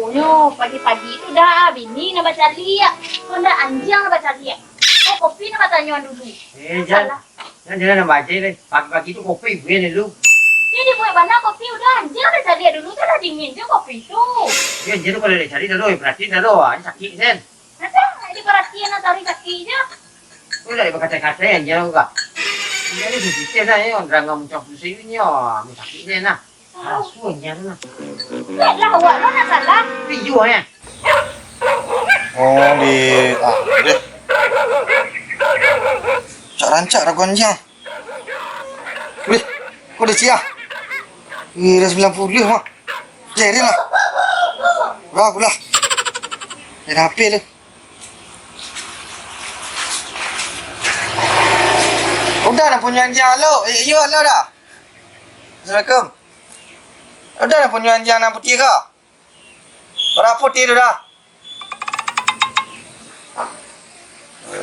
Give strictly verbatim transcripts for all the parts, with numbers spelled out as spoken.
Nyo, pagi-pagi tu dah bini nan bacaliak, ko ndak anjiang nan bacaliak. Ko kopi nan batanyo dulu. Eh, jan. Salah. Jan, jan nan bacaliak deh. Pagi-pagi tu kopi buek dulu. Jadi buek bana kopi, udah anjiang bacaliak dulu tu, dah dingin tu kopi tu. Yo, anjiang tu kalau dak cari dah doh, berarti dah doh, ah, sakik sen. Macam nak diperhatian atau sakit je. Ko dak dipakatai-katai anjiang tu kah? Anjiang ni sisih sen lah, yo, derangga muncang pusing ni, yo, sakik sen lah. Asu anjiang tu nah. Lah, awak lo nak salah. Iyo, eh. Oh, di, ah, deh. Rancak-rancak ragu anjiang. Wih, ko dah ciah. Wih, dah sambilan puluah mah. Jerin lah. Urang aku lah. Dah H P tu. Uda nan punyo anjiang, alo. Eh, iyo, alo Da. Assalamualaikum. Uda nan punyo anjiang nan putiah ko? Bara putiah tu Da?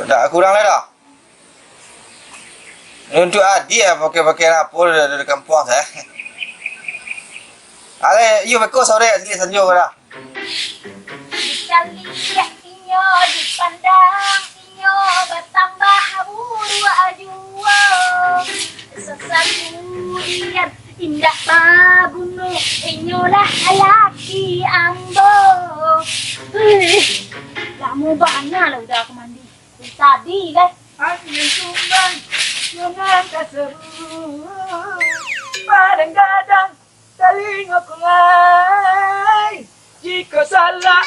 Dak kurang lai Da. Untuak adiak pakai-pakai apo di, di kampuang tu, eh. Alai, iyo beko sore sini sanjo ko Da. Dicaliak inyo, dipandang inyo, batambah buruak juo. Sasakurian indak babunuh, inyolah laki ambo. Wih, lamo bana lah Uda ka mandi. Tadi lai. Angin tumbang, jangan kasaru. Padang gadang, talingo ku lai. Jiko salah.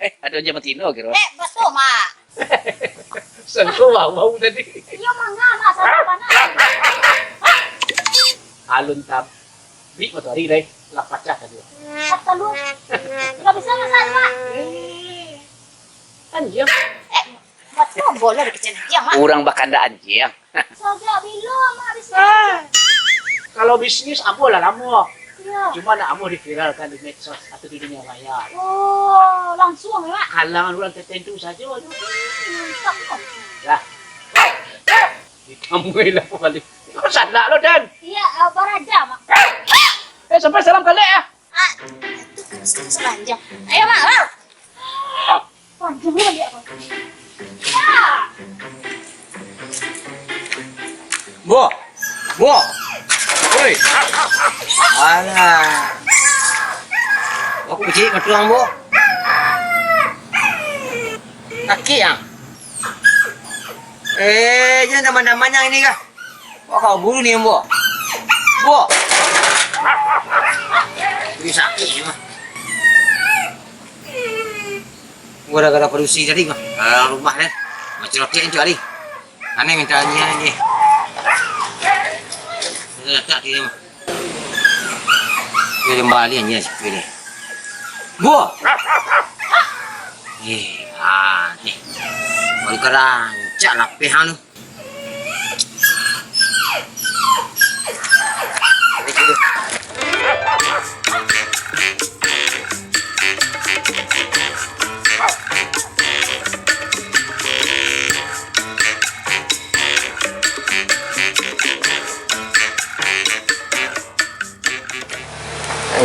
Eh, ado anjiang batino kiro. Eh, batua, Mak. Sangko bau tadi. Iyo, manga, Mak, salah bana. Alun tabik matoari lai, lah pacah tadi. Kata lu, nggak bisa masak, Mak. Eh, anjiang. Eh, buat apa boleh dikecil anjiang, Mak? Urang bakandak anjiang. Sajak bilo, Mak, bisnis? Ah, kalau bisnis, ambo lah lamo. Iyo. Cuma nak ambo diviralkan di medsos atau di dunia maya. Oh, langsuang, Mak? Kalangan urang tertentu sajo tu. Hmm, mantap, Mak. Lah. Ditamui lah baliak. Kau salah lo, Dan. Iyo, ah, baraja, Mak. Eh, sampai salam kalek, ah. Ah, itu kan setengah sepanjang. Ayo, Mak, Mak. Panjang ni baliak apa? Ya. Bo. Bo. Oi. Alah. Aku cik matuang, Bo. Kaki yang. Eh, jangan teman-teman yang ini kah? Wah, kau buru ni, Ambo. Ambo. Ini sakit ni mah. Gua gara-gara padusi tadi mah. Dalam rumah deh. Macam roket tu tadi. Aneh minta anjing lagi. Dia letak dia mah. Dia kembali anjing sikit ni. Ambo. Eh, ah, ni. Baru karancak lapeh hang tu.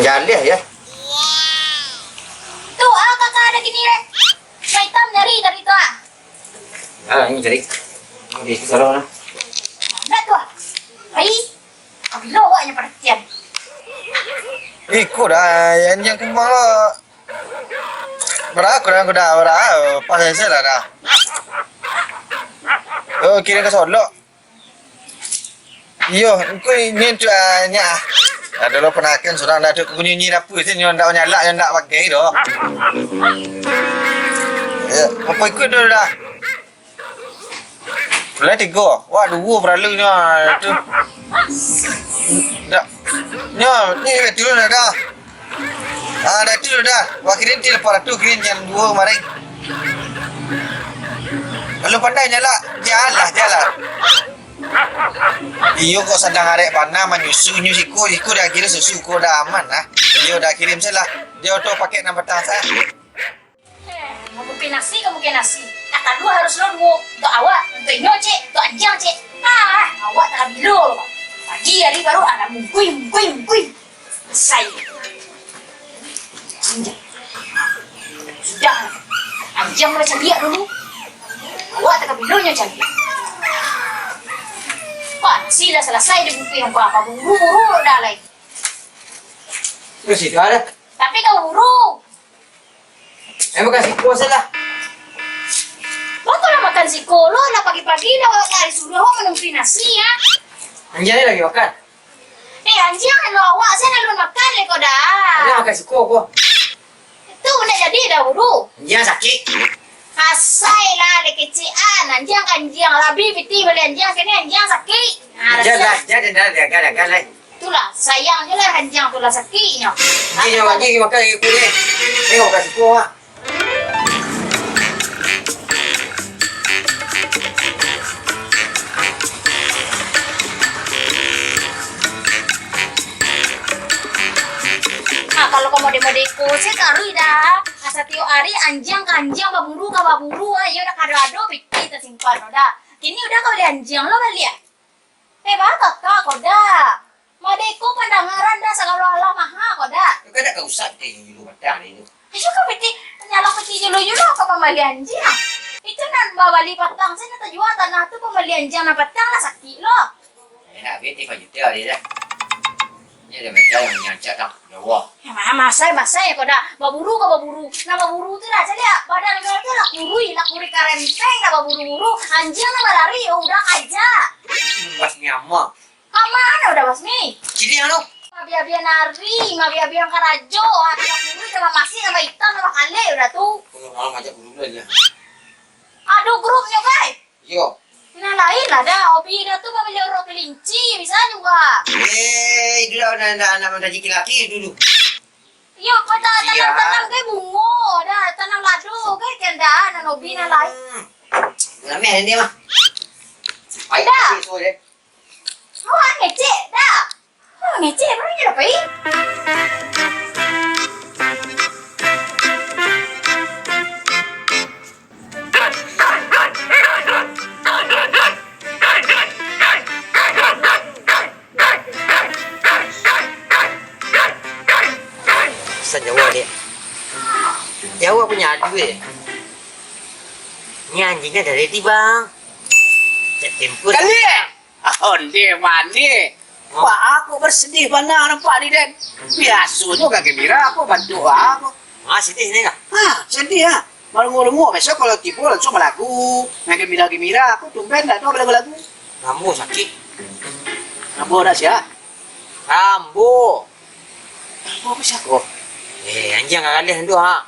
Jaleh, ya. Tu, ah, kakak ada gini, deh. Kaitan nyari dari tu, ah. Ah, ini cari. Di sana lah. Dah tu, ah. Ai, bilo awak nyo paratian. Iko dah, yang, yang kumbang lo. Bara kurang ko dah, bara, pas selesai lah dah. Oh, kirim ka Solok. Iyo, engko nyo tu, ah, nyo, ah. Ado lo panakan surang dah tu, bunyi-bunyi dapur tu, nyo ndak nyalak, nyo ndak pakai doh. Yo, apo ikut tu dah? Lah tigo, wah, duo paralu nyo tu. Dak. Nyo, ni betul dah. Ah, dah tu dah. Wah, kirim ti lapan ratus, kirim yang duo kemarin. Kalau pandai nyalak, jalan lah, jalan. Iyo kok sadang arek bana manyusu nyo siko, siko dah kira susu ko dah aman lah. Iyo dah kirim salah. Dia auto pakai nan patang sah. Eh, kamu ke nasi, kamu ke nasi. Kata dua harus lo duo. Untuk awak, untuk inyo, cek. Untuk anjiang, cek. Ah, awak tarabilo. Pagi hari baru ada mungkui, mungkui, mungkui. Sai. Anjiang. Sudah. Anjiang lah caliak dulu. Awak tak kabilonyo caliak. Panasi lah salasai di buku yang apa, buru-buru dah lai. Terus itu ada. Tapi kau buru. Eh, makasih, puas lah. Kau tu lah makan siko lo, lah pagi-pagi dah awak lari suruah awak manumpi nasi, ya. Anjiang ni lagi makan. Eh, anjiang lo awak, saya nak makan le kau dah. Ada makan siko ko. Tu nak jadi dah buru. Anjiang sakik. Asai lah, ada kecek an. Anjiang ka anjiang, labi piti bali anjiang, kini anjiang sakik. Ah, Anjiang dah, anjiang dah, dah, dah, dah, dah. Itulah, sayang je lah anjiang tu lah sakiknyo. Anjiang lagi makan lagi kulit. Tengok kat situ, ah. Ha, kalau kau mode-mode iko, se karuih dah. Asa tiok ari anjiang ka anjiang, baburu ka baburu, ah, iyo dah kado-ado, pitih tasimpan dah. Kini udah kau bali anjiang lo baliak. Eh, baa kakak ko dak? Madeko pandangaran dah sagalo alah maha ko dak? Kau dak ka usah pitih julu batang ni tu. Ayo ka pitih, nyalak pitih julu-julu ka pambali anjiang. Itu nan babali patang se nan tajua tanah tu pambali anjiang nan patang lah sakik lo. Enak pitih pajuta dia dah. Dia dah macam yang nyancak tak. Ya Allah. Ya, ma-, masai, masai ko dak. Baburu ka baburu. Nah, baburu tu lah, caliak. Badan kau tu lah kurui, lah kurui karempeng, dah baburu-buru. Anjiang lah balari, oh, udah aja. Bas ni ama. Ka ma udah bas ni? Ciliang tu. Mabia-bia nari, mabia-bia karajo. Ada kurui, tambah masih, tambah itam, tambah kalek udah tu. Kalau malam ajak guru dulu aja. Aduh, grupnyo, guys. Iyo. Nan lain lah dah, hobi dah tu mamilih urang kelinci, bisa juga. Eh, itulah nak, nak, nak mandaji laki dulu. Iyo, patah tanam-tanam ke bungo dah, tanam lado ke, kan dah, nan hobi nan lain. Hmm. Ramai ni mah. Dah. Awak ngecek dah. Oh, ngecek baru nyo dapat. Pesan Jawa, Dek. Jawa punyo adu, eh. Ni anjingnya dari di, Bang. Cek tempo. Kali, eh? Onde mande. Hah? Baa kok basadih bana nampak ni, Den? Biasonyo gembira ko, bantuak ko. Ah, sadih ni kah? Ha, sadih ah. Malunguak-lunguak, biaso kalau tibo langsuang balagu. Nan gembira-gembira, ko tumben dak ado balagu-lagu. Rambo sakik. Rambo dak sihat? Rambo. Rambo apo sia ko? Eh, anjiang kaleh tu, ha.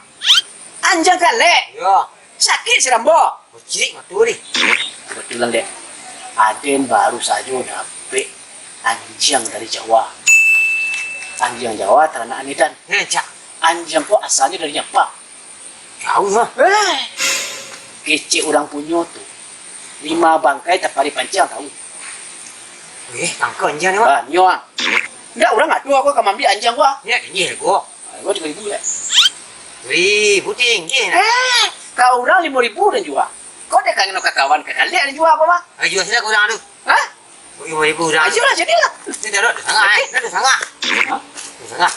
Anjiang kalek? Iyo. Sakik si Rambo. Bucirik matu ni. Kebetulan, Dek. Aden baru sajo dapek anjiang dari Jawa. Anjiang Jawa taranak Medan. Nah, cak. Anjiang ko asalnyo dari Japa. Jauah, ha? Eh. Kecek urang punyo tu. Lima bangkai taparik panciang, tau. Eh, angko anjiang ni, Mak? Ah, nyo ah. Ndak, urang ado ko ka maambiak anjiang ko ah. Ndak, tinggi ko. Ah, ko tigo ribu lah. Ribu tinggi nah. Eh, ka urang limo ribu den jua. Ko dek ka ngeno ka kawan ka kalek den jua ko mah. Ah, jua sajo ka urang tu. Hah? Limo ribu urang. Ayolah, jadilah. Ni dah, dah sangat, eh. Dah sangat. Hah? Dah sangat.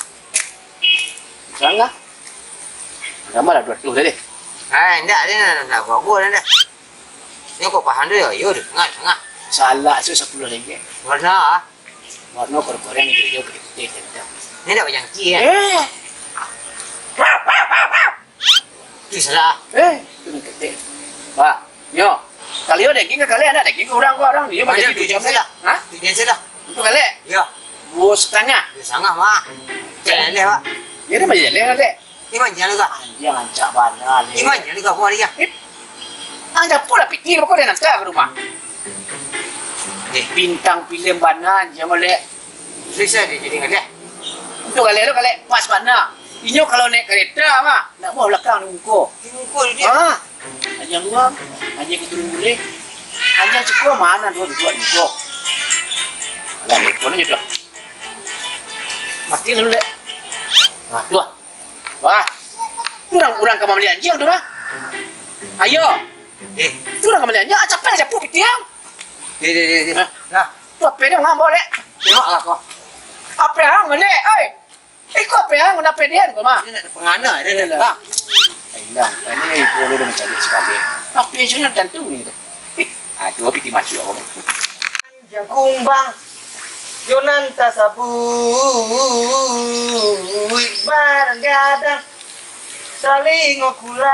Sangat? Tambahlah dua ratus tadi. Ah, ndak, dia nak, nak gua-gua dah. Ni kok paham tu ya? Yo, dah sangat, sangat. Salah tu sapuluah ringgit. Warna ah? Warna korek-korek, hijau-hijau, putih-putih, hitam-hitam. Ni dak bajangki, eh? Eh. Tu salah. Eh, tu nan ketek. Bah, nyo. Kalio daging ka kalek, anak daging ka urang, ka urang. Iyo, macam tu jam lah. Hah? Tu jam lah. Untuk kalek? Iyo. Duo satangah. Duo satangah, Mak. Cek leleh, Mak. Iyo, dah macam leleh, leleh. Iman jan lah. Anjiang rancak bana, leh. Iman jan lah, buah dia. Eh, anjiang pun lah pitih, kok den anta ka rumah. Eh. Bintang filem bana, anjiang, leh. Susah dia jadi ngaleh. Untuak galeh tu, galeh pas bana. Inyo kalau naik kareta mah, nak buah balakang di muko. Di muko dia. Ha. Anjiang luang, anjiang keturunan gulai. Anjiang ciko mano duo duduak di muko. Alah, muko ni jodoh. Mati lalu, Lek. Nah, tu lah. Wah. Urang, urang ka mambali anjiang tu mah. Ayo. Eh. Tu urang ka mambali anjiang, ah, capek lah, capek pitih ang. Deh, deh, deh, deh. Hah? Nah. Tu apo dia ngambau, Lek? Tengoklah kau. Apo ang, Lek? Oi. Eh, kok apa yang guna pedian kau, Mak? Ini nak pengana dia dah. Ilang. Tadi ni gua udah mencari sekali. Apa yang sudah tentu ni tu? Eh, aduh, apa dimasuak kau? Jangkumbang, yo nan tasabuik barang gadang, salingo kulai.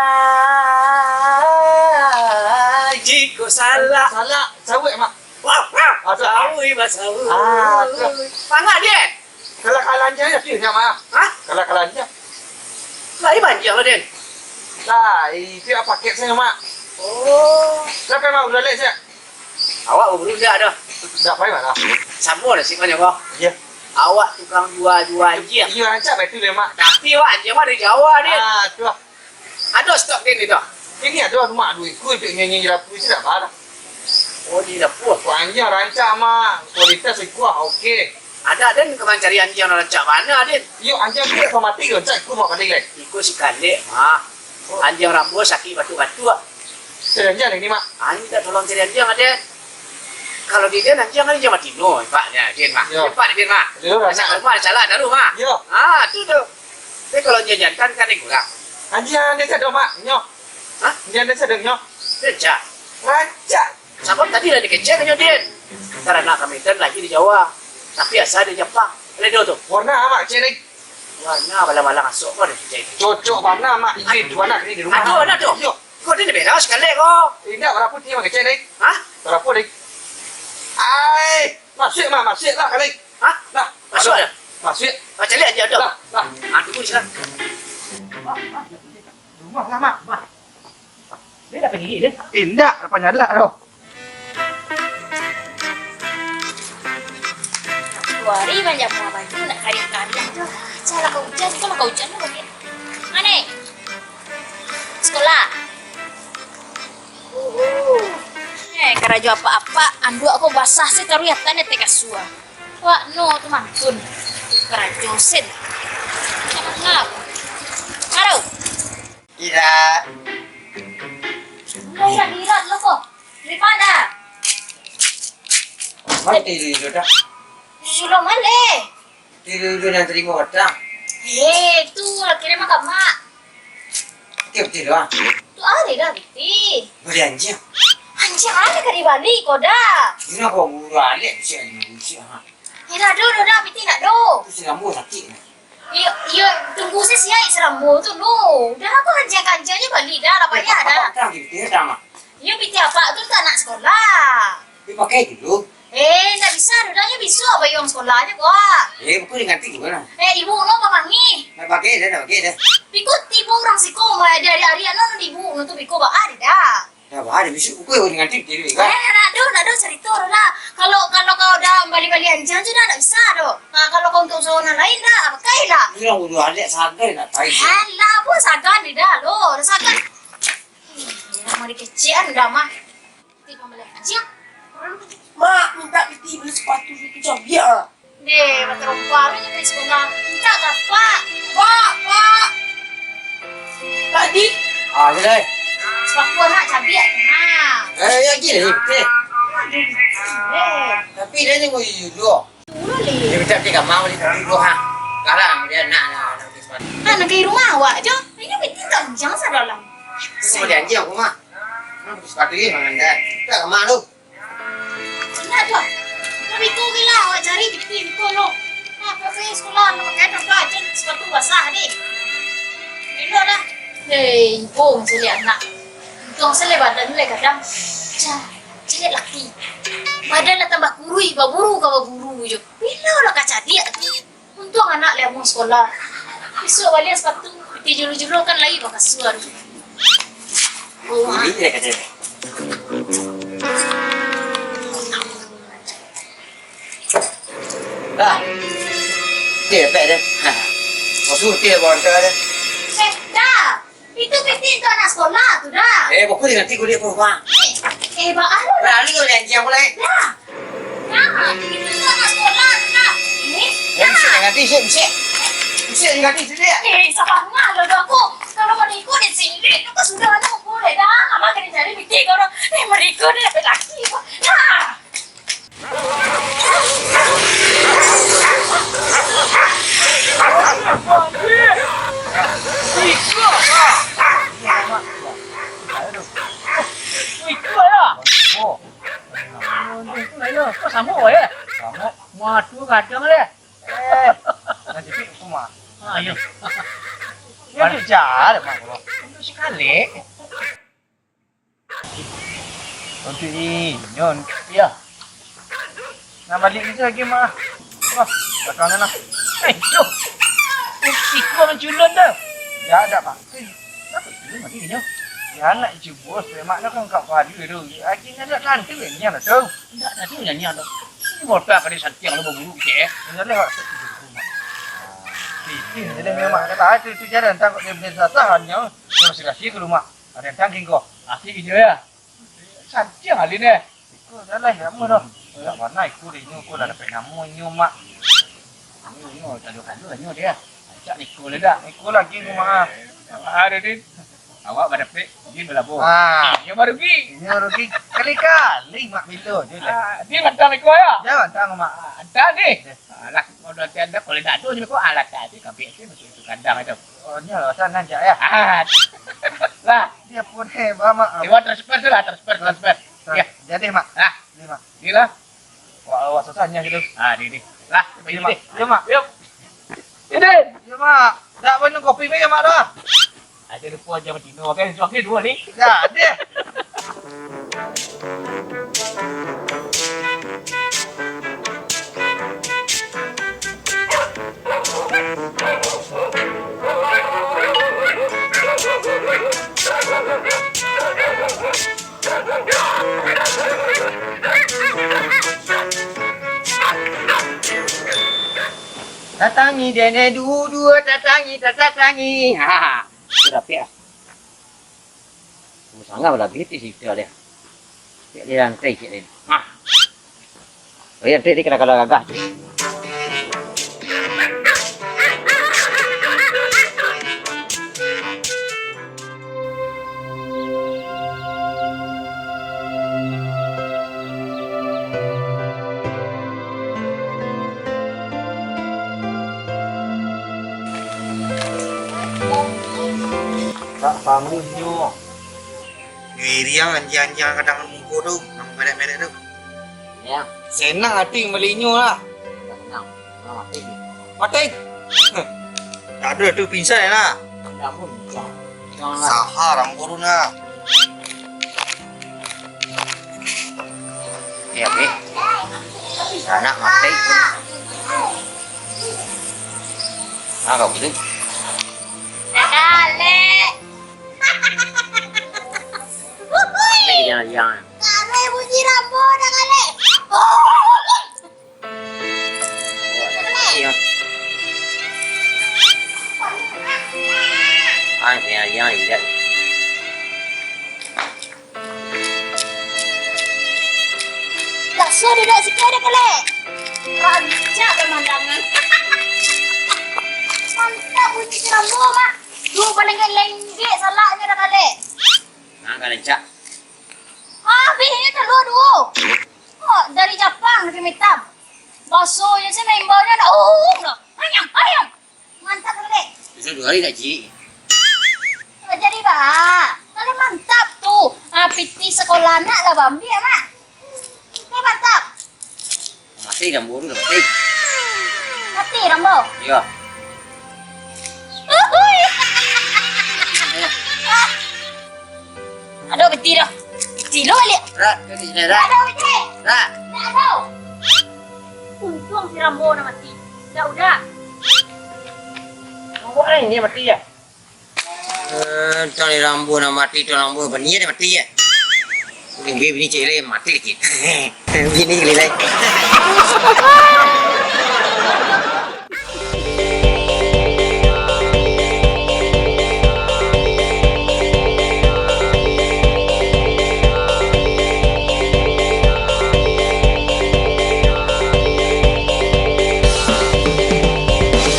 Jiko salah. Salah, sabuik, Mak. Wah, wah. Aduh. Sawi, Mak, sawi. Ah, aduh. Mangga, Din? Kalah-kalah anjiang aja, Mak. Hah? Kalah-kalah anjiang. Lai banjir lo, Din. Lai, itu yang paket saya, Mak. Oh. Siapa, Mak, udah lihat, siap? Awak baburu indak doh? Indak pai, Mak, lah. Samo nasibnyo ko. Iyo. Awak tukang jua-jua anjiang. Iyo, rancak bae tu deh, Mak. Tapi awak anjiang mah dari Jawa, Din. Ah, tu lah. Ado stok Din itu? Kini ado, Mak, duo ikua, untuak nyanyi di dapua tu indak baa doh. Oh, di dapua. Kok anjiang rancak, Mak. Kualitas ikua, oke. Ado, Din, ka mancari anjiang rancak bana, Din? Iyo, anjiang tu dak mati, rancak ikua, Mak, baliak lai. Ikua si kalek, Mak. Anjiang rambo sakik batuak-batuak. Cari anjiang lai ni, Mak. Ah, minta tolong cari anjiang, Aden. Kalau di den anjiang, anjiang batino, Pak, ya, Din, Mak. Yo. Pak, Din, Mak. Yo, rancak. Rumah salah taruh, Mak. Yo. Ah, tu tu. Tapi kalau anjiang jantan kan kurang. Anjiang den cado, Mak. Nyo. Hah? Anjiang den cado, nyo. Rancak. Rancak. Sabab tadi lah dikecek nyo, Din. Karano kami kan lagi di Jawa. Tapi asa di Japang. Redo tu. Warna, Mak, kecek ni. Warna balang-balang asok ko deh, Cek. Cocok bana, Mak. Itu, itu anak ni di rumah. Aduh, anak tu. Yo. Kok dia ni beres sekali ko? Indak, warna putih, Mak, kecek ni. Hah? Warna putih. Ai, masuk, Mak, masuk lah kali. Hah? Lah, masuk aduh. Masuk. Ah, caliak aja tu. Lah, lah. Ah, tunggu di sana. Rumah lah, Mak. Mak. Dia dah pergi, dia? Indak, dah panyalak tu. Dua hari manjamua baju nak kariang-kariang tu. Cah lah ka ujan, tu lah ka ujan tu baliak. Mane? Sekolah. Eh, karajo apak-apak, anduak ko basah se taruih atan di ateh kasua. Wak no tu mantun. Karajo sen. Ngap. Halo. Irak. Enggak, Irak, Irak, lo ko. Dari mana? Mati dulu dah. Dulu mana? Tidur-tidur nan tarimo batang. Eh, tu laki dia makan mak. Tiap tidur ah. Tu ada dah piti. Beli anjing. Anjing ada ka dibali ko dah. Ino ko bulu alek siak ni, siak ha. Eh, dah do, do dah piti nak do. Tu si Rambo sakit ni. Iyo, iyo, tunggu se siak si Rambo tu lo. Dah apa anjing-anjing je bali dah, lah payah dah. Apa, apa, apa, gitu, ya, sama. Iyo piti apa tu tak nak sekolah. Dipakai dulu. Eh, ndak bisa, dudaknyo bisuak bayuang sekolahnyo, Kak. Eh, buku diganti gimana? Eh, ibu no pamangi. Ndak pakai dah, ndak pakai dah. Pikut ibu urang siko mah, di ari-ari anu, anu ibu no tu biko baa dah. Dah baa dah, bisuak buku yang diganti diri kan? Eh, ndak ado, ndak ado carito tu lah. Kalau, kalau kau dah bali-bali anjing tu dah ndak bisa tu. Nah, kalau kau untuk usaha nan lain dah, pakai lah. Ini orang udah ada sagai nak tai. Alah, apa sagan ni dah lo, dah sagan. Ih, nama dikecian dah mah. Mak, minta piti beli sepatu itu cabiak ah. Deh, mata rupa lu jadi sekolah. Minta tak, Pak? Pak, Pak. Tadi. Ah, ni deh. Sepatu anak cabiak tu, nah. Eh, ya, gini, ni, ni. Aduh, deh. Tapi dia ni mau jujur dulu. Dulu, Li. Dia minta piti kamar, beli dulu, ha. Sekarang dia nak, nak, nak beli sepatu. Ah, nak pergi rumah awak je. Ini piti tak jangan sadalam. Mau janji aku, Mak. Nak beli sepatu ni, Mak, anda. Tak kamar tu. Indak tu ah. Tapi tu gila, awak cari di piti tu lo. Nah, pakai sekolah, nak pakai apa aja, sepatu basah ni. Elok dah. Hei, bung caliak anak. Untuang se lai badan lai gadang. Cah, caliak laki. Badan lah tambah kuruih, baburu ka baburu jo. Bilo lah ka cadiak tu. Untuang anak lai amuah sekolah. Bisuak balian sepatu, piti julo-julo kan lai bakasuan. Oh, ah. Ini dia kata. Dah. Dia pek dia. Ha. Masuk dia bawa dia. Eh, dah. Itu piti tu anak sekolah tu dah. Eh, buku diganti kulit perempuan. Eh, eh, baa lo dah. Lalu kau janji aku lai. Dah. Nah, itu tu anak sekolah tu dah. Eh, eh, dah. Bisa diganti, bisa, bisa. Bisa diganti, bisa. Eh, sabar ngah lo dah aku. Kalau mau ikut di sini, tu kan sudah ada aku boleh dah. Abang kena cari piti kau dah. Eh, mereka ni laki-laki. Dah. Dah, Mak. Ah, iyo. Iyo, tu jahat, Mak. Untuk sakali. Untuk inyo, iyo. Nah, baliak itu lagi, Mak. Wah, balakang sana. Eh, tu. Iko manculun tu. Ya, ada, Mak. Eh, kenapa itu lagi inyo? Ya, nak cubo, Mak, nak kau angkat padu tu. Akhirnya tak nanti, inyo lah tu. Indak tadi nyanyi ado. Ini motor ka disantiang lo baburu kecek. Inyo lah, Mak. Itu, jadi memang kata itu, itu jalan tangkap dia punya sasah, inyo. Terus kasih ke rumah. Ada yang tangking kau. Asik inyo ya. Santiang alin eh. Iko dah lah, lamo dah. Dak panah iko deh, iko lah dapek namo inyo, Mak. Inyo, inyo, tadu-tadu lah inyo dia. Rancak niko lah dak. Iko lagi rumah. Ada, Din. Awak badapek, Din balabo. Ah. Inyo barugi. Inyo rugi. Kali-kali, Mak, bilo je lah. Ah, Din mantang iko ya? Ya, mantang, Mak. Ah, mantang, Din. Ya. Alah, kalau dak ado, kalau dak ado, inyo ko alat tadi, kabek tu, masuk itu kandang itu. Oh, inyo lah, sana aja ya. Ah. Lah. Dia pun hebat, Mak. Iwan transfer tu lah, transfer, transfer. Trans-, ya. Jadi, Mak. Ah. Jadi, Mak. Inilah. Wah, awak susahnya gitu. Ah, di, di. Lah, Iya, Mak. Iya, Mak. Yuk. Ini. Iya, Mak. Dak minum kopi bae, Mak, dah. Aja lupa aja batino, kan? Suami dua ni. Ya, deh. Tatangi dene duo-duo, tatangi, tatatangi. Ha, sudah dapek ah. Sangat lah beti cerita dia. Cek dia rantai, cek dia. Ha. Oh, iya, nanti dia kena kalah gagah tu. Tak pamuhnyo. Iriang anjiang-anjiang kadang muko tu, nang merek-merek tu. Ya. Senang ati mambali inyo lah. Senang. Nah, mati. Mati. Tak ada tu pingsan lah. Tidak pun. Janganlah. Saha rambo tu nah. Oke, oke. Anak mati. Nah, kalau gitu. Kali. Jangan, jangan. Kare bunyi rambo dah kali. Iya. Ah, iya, iya, iya. Langsung duduk situ ada kali. Rancak pemandangan. Mantap bunyi rambo, Mak. Duh, paling lenggek salaknya dah kali. Nah, kalian cak. Habisnya telur duo. Oh, dari Japang, dari Mitam. Bakso je sih, main bawahnya ada. Oh, oh, oh. Ayam, ayam. Mantap, Dek. Bisa dua hari tak, Cik? Tak jadi, Pak. Kalau mantap tu. Ah, piti sekolah anak lah, Bang. Ambil, Mak. Ini mantap. Mati rambo tu, mati. Mati rambo? Iyo. Uhuy. Aduh, beti dah. Beti lo balik. Rak, ke sini, Rak. Aduh, beti. Rak. Tak ada. Untung si rambo nak mati. Dah, udah. Rambo lain dia mati ya? Eh, tali rambu nak mati, tali rambu bani ada mati ya. Bini, bini cik le mati lagi. Bini gila lai.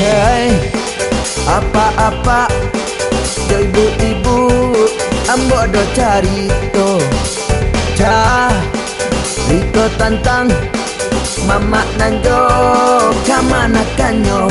Hei, apak-apak, jo ibu-ibu, ambo ado carito. Carito tantang mamak nan jo kamanakannyo.